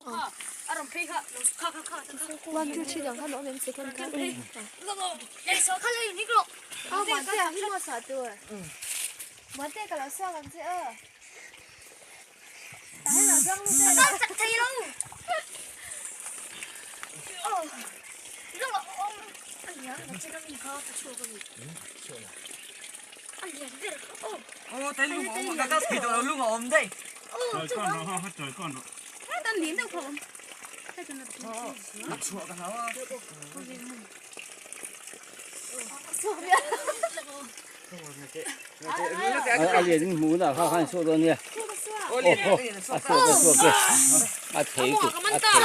One two three dang khan a awm em second khan aw mahse a hi maw sah tur mahse ka lo suak ang che aw tah hian lo zuang lut vel A lian in hmuh hunah kha khan suak dawn nia aw aw a suak a suak e a thei tuk a thei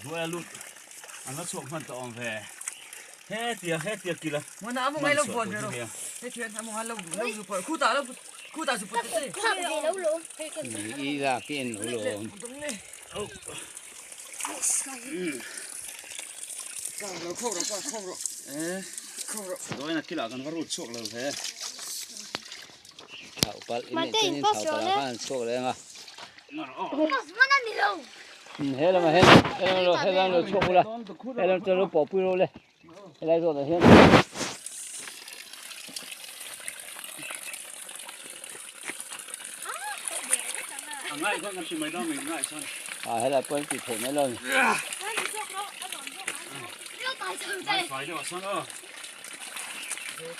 tuk An la chhuak hman tawh ang ve. Hetia hetia kila man chhuah tur hi nia. I lak i en lo lawm. Dawiin a kilah kan va rut chhuak lo ve. Thau palh i neih chuan in thau palh ah khan an chhuak leh ang a. He lamah hian he lam lo he lam lo chhuak ula he lam chuan lo pawh pui rawh le helai zawt ah hian. A helai pawh an tih theih mai lo a ni.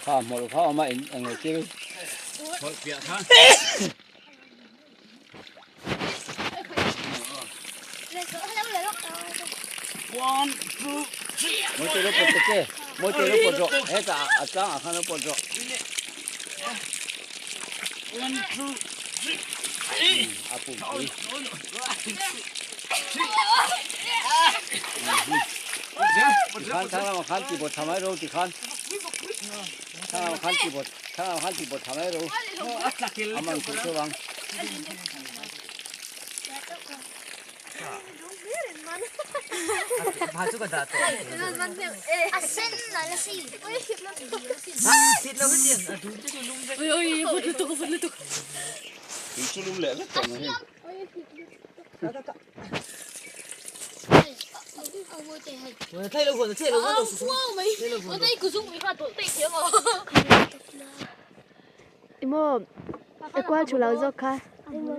Kha hmawlh kha awm a in englo thil. Hmawlh piah kha. One, two, three. Mawi te lo pawt ta che. Mawi te lo pawt rawh. Hetah a tlangah khan lo pawt rawh. One, two, three. A pumpui. Tikhan thlang lamah khan tibawt tha mai ro tikhan. Thlang lamah khan tibawt thlang lamah khan tibawt tha mai ro. A man khuh theuh ang. Tui chu lum leh vek tawh mai hei. Emaw a kual thu lo zawk kha.